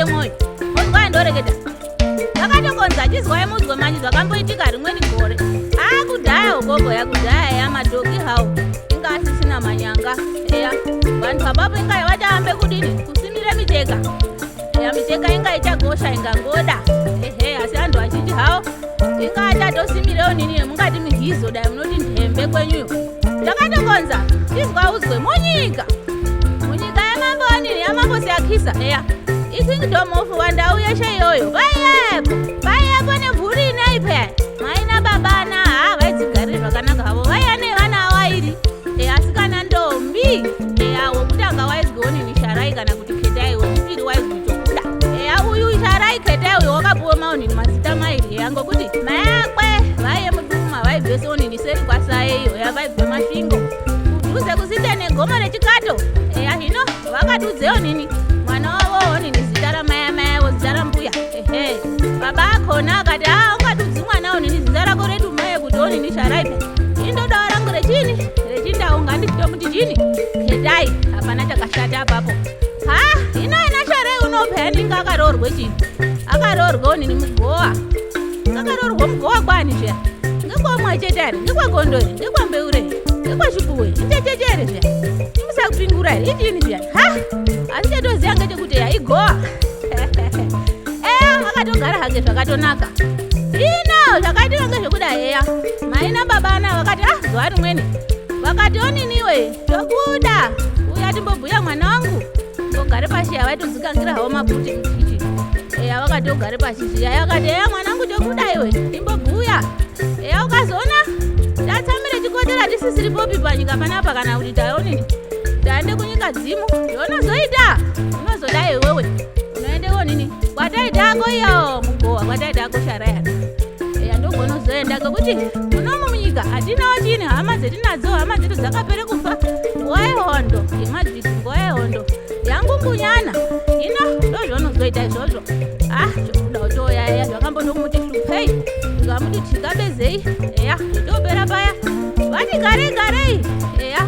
Akashate mwoyo. Mozwa ndoreketa. Zvakatokonza chizwai muzwe manyi zvakamboitika rimweni gore. Ah kudhaya ugogo yakudhaya ya madhoki hawo. Inga asisina manyanga. Eya. Vantu apapo inga vachahambe kudini? Kusimire micheka. Eya micheka inga ichagosha inga ngoda. Ehe asi antu azhinji hawo inga achatosimirewo nini mungati mihizo dai munoti nthembe kwenyuyo. Zvakatokonza chizwa uzwe munyika. Munyika yamambo anini yamambo Siyakisa. Eya. Ikingdom of Wandau yeshe iyoyo. Vaiyepo. Vaiyepo nemhuri inei peya. Mai nababa ana ha vaidzigarire zvakanaka havo. Vaiya nevana vairi. Eya asikana ndombi. Eya wokutanga waizwi onini Sharai kana kuti Ketai wechipiri waizwi Chokuda. Eya uyu Sharai Ketai uyu wakapuwa maonini mazita mairi. Eya ngokuti mai akwe vaiye muduma vaibvese onini seri kwasaye iyo. Eya vaibve Masvingo. Kudhuze kusinde negomo rechikato. Eya hino vakadudzewo nini mwana wavo onini zita ramai amai avo zita rambuya. Ehe baba akhona akati aa ungadudzi mwana onini zita rako reduma yekuti onini Sharai pe. Indodawo rangu rechini rechindau nganditomuti chini Ketai. Hapana chakashata apapo. Ha hino ena Sharai unopeya ninga akaroorwe chini. Akaroorwe onini mugowa. Akaroorwa mugowa kwani zviya? Ngekwamwe chete here? Ngekwagondo here? Ngekwambeure here? Ngekwachipuwe? Ichecheche here zviya? Imusakupingura here? Ichini zviya? Ha! Asi chatoziya ngechekuti ya igowa. Eya, akatogara hake zvakatonaka. Ino zvakaitika ngezvekuda eya. Mai nababa ana vakati ah zuva rimweni. Vakati oniniwe tokuda. Uya timbobhuya mwana wangu. Ogare pashi avaitodzikangira havo maputi mukichi. Eya vakati ogare pashi zviya. Yakati eya mwanangu tokuda iwe timbobhuya. Eya ukazoona tatsamire chikotera tisisiri popi panyika panapa kana kuti taonini. Taende kunyika dzimu. Zvaunozoita unozoda iwewe. Unoende onini kwataita ako iyo mugowa kwataita ako sharaya. Eya ndokwaunozoenda ngekuti munomu munyika hatinawo chini hama dzetinadzo hama dzedu dzakapere kufa nguva yehondo yemadzviti nguva yehondo yangungunyana hino ndozvaunozoita izvozvo ah chokuda utoyaya zvakambotomuti hlupei zvikamuti tikabezei eya zvotopera paya vati garei garei eya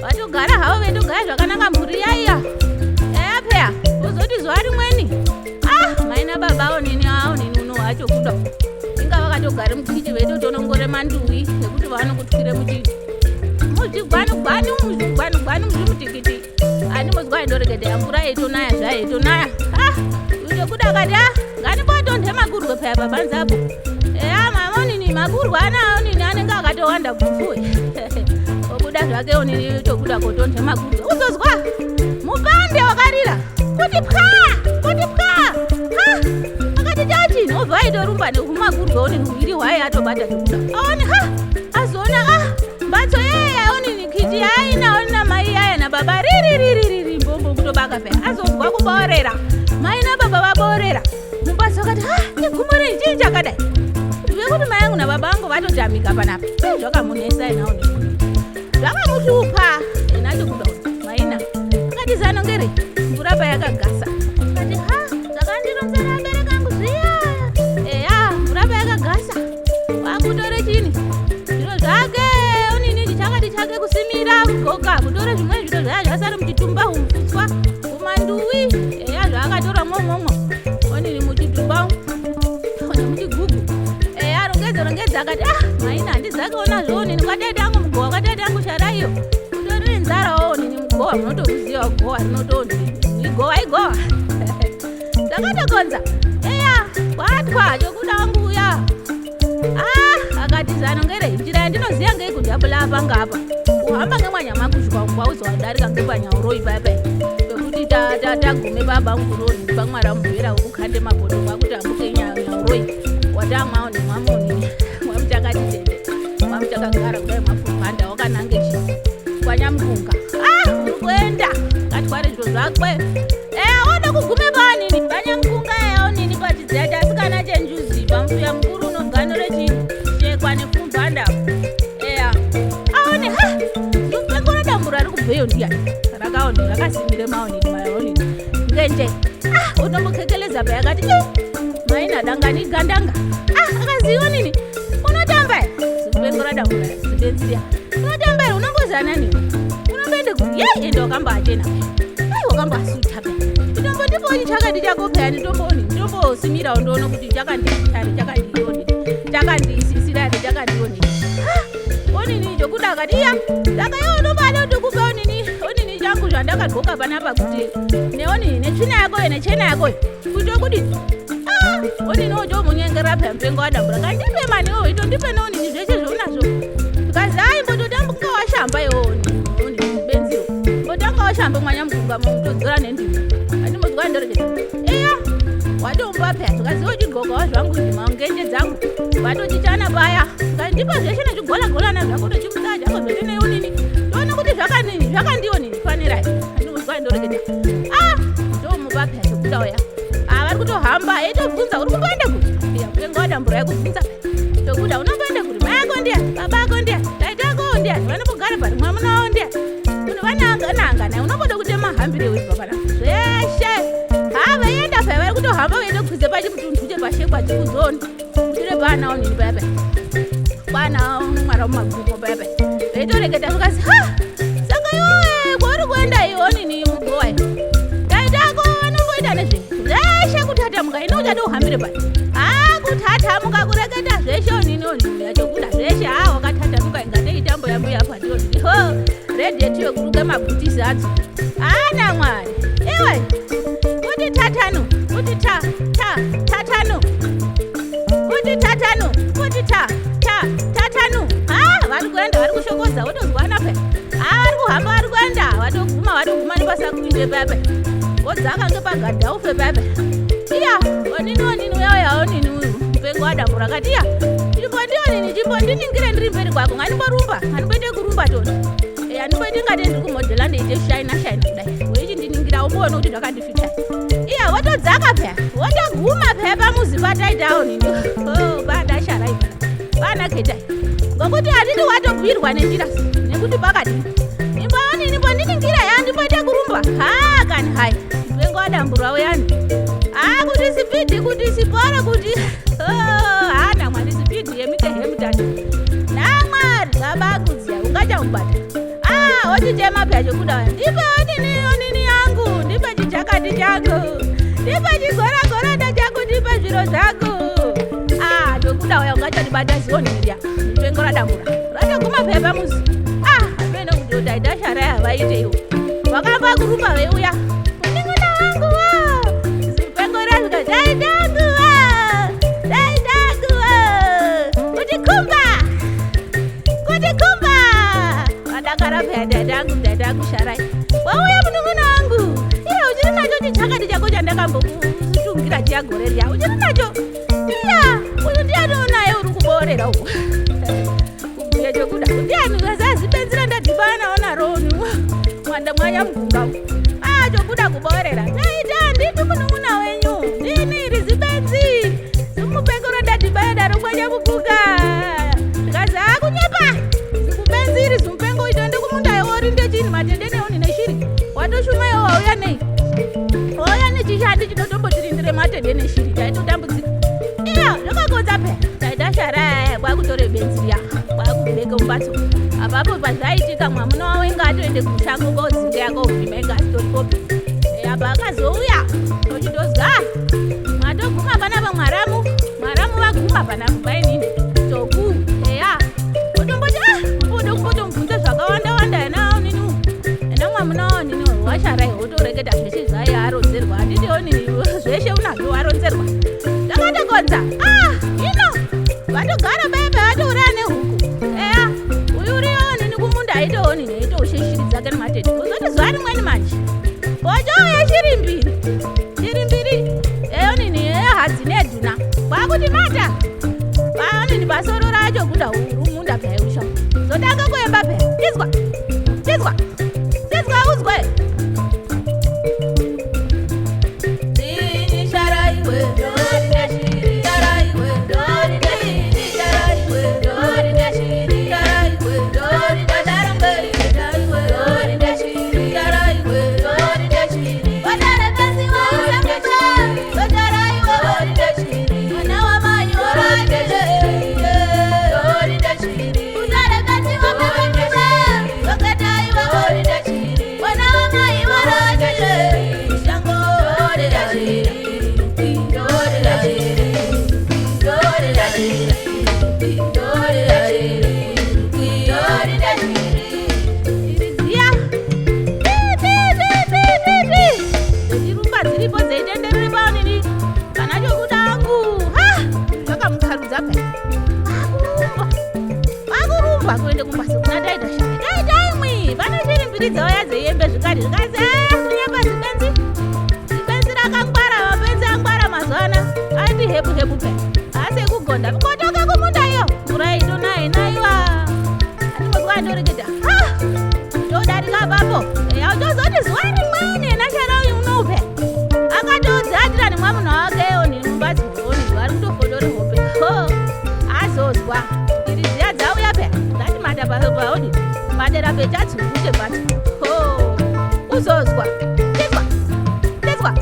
vatogara havo vendogara zvakanaka mhuri yaiya eya peya vozoti zuva rimweni ah mai nababa onini aonini uno wacho kuda inga vakatogara mukichi veitotonongore manduwi ekuti vanokutwire muchi muzvigwanugwanu muzvigwanugwanu muzvimutikiti ani muzwa indorekedera mvura yeitonaya zvayo yeitonaya ah utokuda akati ah nganimbotonhe makurwe paya pabanze apo eya maonini makurwe ana onini anenge akatowanda gupfuwe obuda zvake onini tokuda kotonhe makurwe uzozwa mupande wakarira kuti pwa kuti pwa ha akati chachini obva aitorumba nekumakurwe onini hwiri hwaye atobata tokuda aone ha azoona ah mbatso yeye yaonini kiti yaaina onina mai yaya nababa ririririri mbombo kutobaka peya azonzwa kuboorera mai nababa vaboorera mumbatso akati ha igumo rei chii chakadai zvekuti mai angu nababa angu vatotamika panapa zvakamunesa ena onini zvakamushupa ena chokuda maina akati zano ngere mvura payakagasa akati ha zvakandironzera abereki angu zviya eya mvura payakagasa wakutore chini zviro zvake onini chichakati chake kusimira kugoka kutore zvimweni zviro zvaya zvasari muchitumba humfutswa humanduwi eya zvaakatora mwomwomwo onini muchitumba nemuchigugu eya rongedza rongedza akati ah maina handizakaona zvoonini kwatete angu mugowa kwatete angu sharaiyo kutori nenzarawo onini mugowa munotokuziva gowa rinotoni igowa igowa zvakatokonza eya kwatwa chokuda wangu uya ah akati zano ngere njira yandinoziva ngeikudhabula apa ngapa kuhamba ngemwanyama kusvika kwauzowadarika ngepanyauroi paya paya pekuti tagume babanguroni pamwara mubhera wekukhande mapoto kwakuti ambuke nyauroi watamwawo nemwamoni mwamuchakati tete mwamuchakagara kudai mwafupanda wakanange chi kwanyamukunga ah uri kuenda ngatware zviro zvakwe eya wada kugume panini panyamukunga eya onini pachidziya chasikana chenjuzi pamufuya mukuru unogano rechishekwa nefumbanda eya aone ha zupengo radambura riri kubveyo ndiyani rakaone rakasimire maonini maonini ngenje ah unombokekeleza payakati eh maina dangani gandanga ah akaziva nini unotamba zupengo radambura zibenzi riya unotamba here unombozana nini unomboende ku yei ende wakambachena ai wakambasuta pe itomboti Chindipowo chichakati chako peyani ndomboni ndombosimirawo ndoona kuti chakanditari chakandioni chakandisisira here chakandioni. Onini chokuda akati iya saka iwe unobada kuti kupe onini onini changu zvandakadgoka panapa kuti neonini netsvina yakoyo nechena yakoyo kuti okudii ah, onini ochomunyengera peya mupengo wadambura kandipe mani iwe itondipe neonini zveshe zvaunazvo zvikanzi ai mbototambuka washamba iwe onini onini benziwo mbotanga washamba mwanya mukunga mutodzora nendima andimozwa ndoreketa iya watomupa peya zvikanzi wochidgokawo zvangu ndima ngenje dzangu vatochichana paya zvikanzi ndipa zveshe nezvigolagolana zvako tochimutsa chako zveshe neonini toona kuti zvakandini zvakandionini fanirai andimozwa ndoreketa ah ndomupa peya chokuda uya ah vari kutohamba eitobvunza uri kumboenda kuti iya mutengo wadambura yekubvunza chokuda unomboenda kuti mai ako ndiya baba ako ndiya taita ako ndiya vanombogara pari mwamuna wavo ndiya munhu vanangana naye unomboda kuite mahambire uri papana zveshe ha veienda paya vari kutohamba veitokwidza pachimutunhu chepashekwa chikuzoni kutire paana onini paya paya kwana mwara mumagumo paya paya veitoreketa vikazi ha saka iwe kwauri kuenda iwe onini mugowa taitako vanomboita nezvei zveshe kutatamuka ine uchada uhambire pai ha kutatamuka kureketa zveshe onini onini yachokuda zveshe ha wakatatamuka ingatei tambo yambuya pandionini ho redheti yekuruka mabhutisi adzo ana mwari iwe kuti tatanu kuti ta ta tatanu kuti tatanu kuti ta ta tatanu ha vari kuenda vari kushokodza votozwana pe ha vari kuhamba vari kuenda vatoguma vatoguma nepasakuinde pepe vodzaka ngepagadhaufe pepe iya onini onini uya uya onini uyu mupengo wadambura akati iya chimbondionini chimbondiningire ndiri mberi kwako ngandimborumba ngandimboite kurumba toni eya ndimboite ngate ndiri kumodhela ndeite shaina shaina kudai weichindiningira umboone kuti zvakandifita iya votodzaka peya votoguma peya pamuzi pataita onini oh, padashara ipa pana ketai ngokuti handiti watobhuirwa nenjira nekuti pakadini imboonini mbondiningira ya ndimboite kurumba ha kani hai mupengo wadambura uyani ha kuti sipidhi kuti siporo kuti oh, hana mwari sipidhi yemikehemutatu namwari baba akuziya ungachamubata ah wochichema peya chokuda uya ndipe onini onini yangu ndipe chijakati changu ndipe chigoragorada changu ndipe zviro zvangu ah chokuda uya ungachandibata zionini riya mupengo radambura ratoguma peya pamuzi ah apeno kuti taita shara yavaite iwo vakamba kurumba veiuya munin'ina wangu wa zimupengo rasvika taitangu wa taitangu wa kuti kumba kuti kumba vadakara peya taitangu taitangu sharai wauya munin'ina wangu iye uchiri nacho chichakati chako chandakambokutungira chiya gore riya uchiri nacho iya uyu ndiyani unaye uri kuboorera uku kubhuya chokuda ndiani azazibenzi randadhibana nawo naro mwanda mwanya mugunga uku ah chokuda kuboorera taita ndini munun'una wenyu ndini iri zibenzi zimupengo randadhibana naro mwanya mugunga zvikazi akunyepa zikubenzi iri zimupengo itoende kumunda iworinde chini matende neoni neshiri watoshuma iwo wauya nei wauya nechishandi chinotombotirindire matende neshiri taitotambudzika iya zvakakonza peya taita shara kwakutore benzi riya kwakubeka mumbatso apapo pazvaitika mwamuna wavo inga atoende kushango kodzinga yakovhima inga asitoripopi apa akazouya tochitozwa "Ah, mwatoguma panapa mwaramu mwaramu vaguma panapa mainini toku eya otomboti ah mbodo kumbotomubvunza zvakawanda wanda ena onini ena mwamuna waonini washarai wotoreketa zveshe zvaiye aronzerwa handiti onini zveshe unazvo waronzerwa zvakatokonza ah hino vatogara paya pavatouraya nehuku eya uyu uriyo onini kumunda aitoonini aitoushe shiri dzake nematete kuzoti zuva rimweni manje kochouya shiri mbiri shiri mbiri eyonini ehadzi nedhuna kwakuti mata paonini pasoro racho kuda uri munda peya usha zotanga kuemba peya chizwa chizwa chizwa uzwe Ndini sharaiwe, dori neshiri, sharaiwe, dori neshiri, sharaiwe, dori neshiri, sharaiwe, dori neshiri, sharaiwe, dori neshiri, sharaiwe, dori neshiri. Wadare basi wa usambe, wadaraiwe, dori neshiri, mwana wa mai, dori neshiri, dori neshiri. Kwakurumba kuende kumbatso kuna taita shari. Taita imwi, pane shiri mbiri dzauya dzeiembe zvikati zvikanzi ah, kunyepa zibenzi. Zibenzi rakangwara, mapenzi angwara mazuva ano. Aiti hebu hebu pe. Asi ekugonda. Kotoka kumunda iyo. Mvura itonaya inaiwa. Andimozwa ndoreketa. Ha! Todarika apapo. Eya utozoti zuva rimweni ena shara uyu unoupe. Akatodzatira nemwamuna wake oni mumbatso oni vari kutofotore hope. Ho! Azozwa. Iri dziya dzauya pe. Ngati mata paoni. Padera pechatsu kuche patsu. Ho! Uzozwa. Tizwa. Tizwa.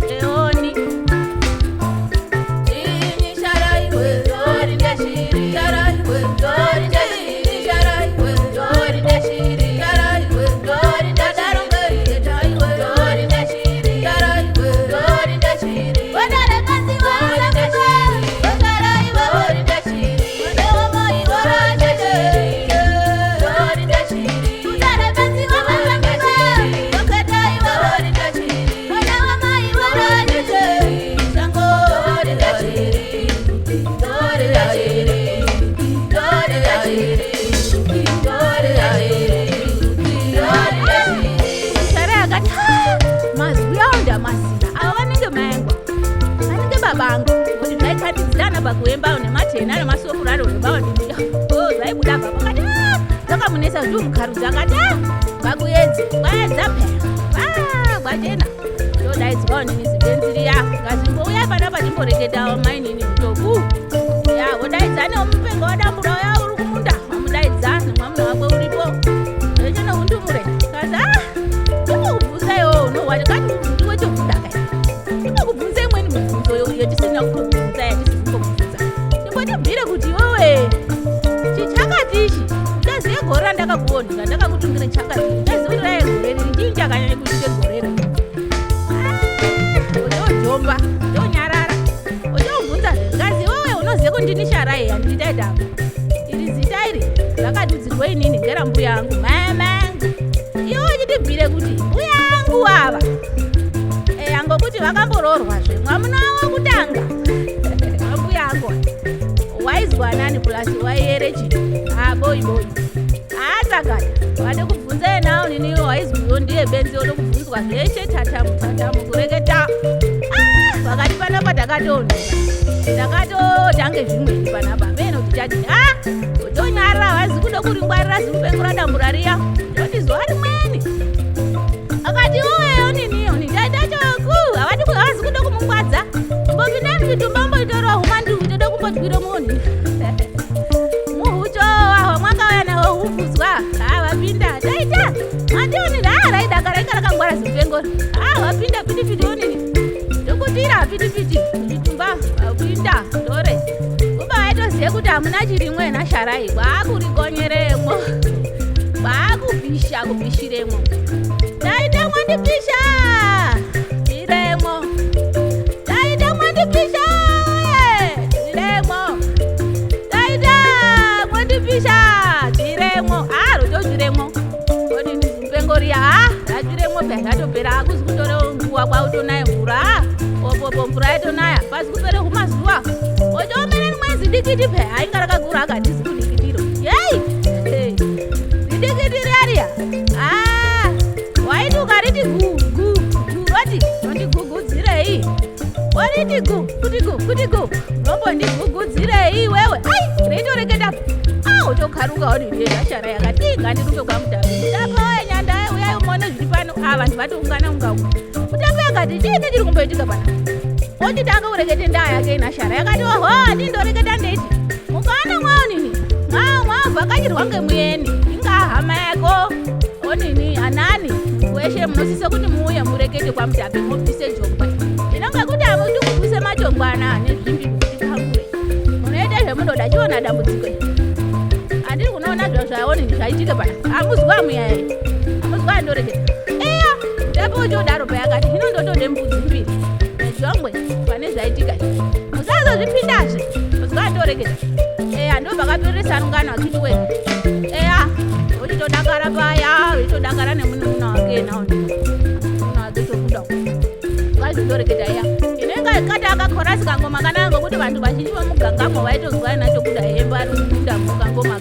Eoni. Sara akati "Ah, mazwi awo ndamazira ava vanenge mai angu vanenge baba angu kuti zvaikhandidzirana pakuemba nematena nemasofuraro nebawa oh, zvaibuda baba akati "Ah, zvakamunetsa kuti umukarudza akati "Ah, kwakuedza kwaedza peya Ah, kwachena todaidzwawo nini zibenzi riya ngazimbouya panapa timboreketawo mainini utoku ya wodaidza nemupengo wadambura uya uri kumunda wamudaidza nemwamuna wako uripo zveshe noundumure kazi ah ndimokubvunza iwowo unowa ndikati ndiwe chokuda kai ndimokubvunza imweni mibvunzo yatisina kutokubvunza yatisi kumbokubvunza ndimbotibvire kuti iwewe chichakati ichi ndaziye gore randakakuona randakakutungira chakati ndaziwe raye gore riri chii chakanyanya kuite gore riri ojomba ndonyarara ojobvunza ngazi iwewe unoziye kundini sharai handitaita apa iri zita iri rakadudzirwa inini ngerambuya angu mai mangu iwe uchitibvire kuti mbuya angu ava eya ngokuti vakamboroorwazve mwamuna wavo kutanga ambuya angu waizwa nani plus waiyere chii ah boi boi haasakata vade kubvunza yena nini waizwiwo ndiye benzi ode kubvunzwa zveshe tatamu tatamu kureketa ah pakati panapa takatooneka takatotange zvimweni panapa meno tichati ah tonyarara vazi kude kuringwarira zimupengo radambura riya toti zuva rimweni akati oweyo niniyo nitaita choku havadi havazi kude kumungwadza mbopinda muchitumba mboitorwa humandu tode kumbodyire munhu muhuchowa hwamwakauya nahwo hubvuzwa ha vapinda taita mandioni ha raidaka rainga rakangwara zimupengo ha vapinda pitipiti onini tokutira pitipiti muchitumba vapinda tore kuba vaitozive kuti hamuna chirimwe nasharai kwakurikonyeremwo kwakupisha kupishiremwo taita mwandipisha tiremwo taita mwandipisha tiremwo taita mwandipisha tiremwo a rototiremwo odini zimupengo riya a ratiremwo peya zvatopera akuzi kutore nguwa kwautonaya mvura a opopo mvura yatonaya pasi kupere humazuva otoomere rimwe zidikiti peya ainga rakakura akatizi kudikitiro yei Hey. zidikiti riya riya a waiti ukariti gu gu gu roti rondigugudzirei wariti gu kuti gu kuti gu rombondigugudzirei iwewe ai reitoreketa a utokaruka odidashara yakati ngandirumbe kwamutape mutape oye nyanda uyai umuone zviri pano a vanhu vatoungana unga uku mutape akati chiini chiri kumboitika pana ochitanga kurekete ndaa yake inashara yakati oho andindoreketa ndeiti mukaona mwaonini mwavhakachirwa ngemuyeni ingaa hama yako onini anani weshe munosise kuti muuye murekete kwamutape mubvise jongwe inonga kuti hamuti kubvise majongwana nezvimbi kuti pangure munoita zvemunoda chiona dambudziko handiri kunoona zviro zvaonini zvaitika pana hamuzwa muyayi hamuzwa andoreketa eya mutape uchodaro payakati hino ndotode mbudzi mbiri nejongwe pane zvaitika musazozvipindazve muzwa andoreketa eya ndo pakapereresa rungano akiti we eya uchitodakara paya uchitodakara nemunun'una wake nawo munun'una wake tobuda kwazotoreketa iya inenge Kati akakhorasi kangoma kanaka ngokuti vantu vazhinji vemugangamo vaitozwa ena Chokuda eiemba ari mumundamo kangoma.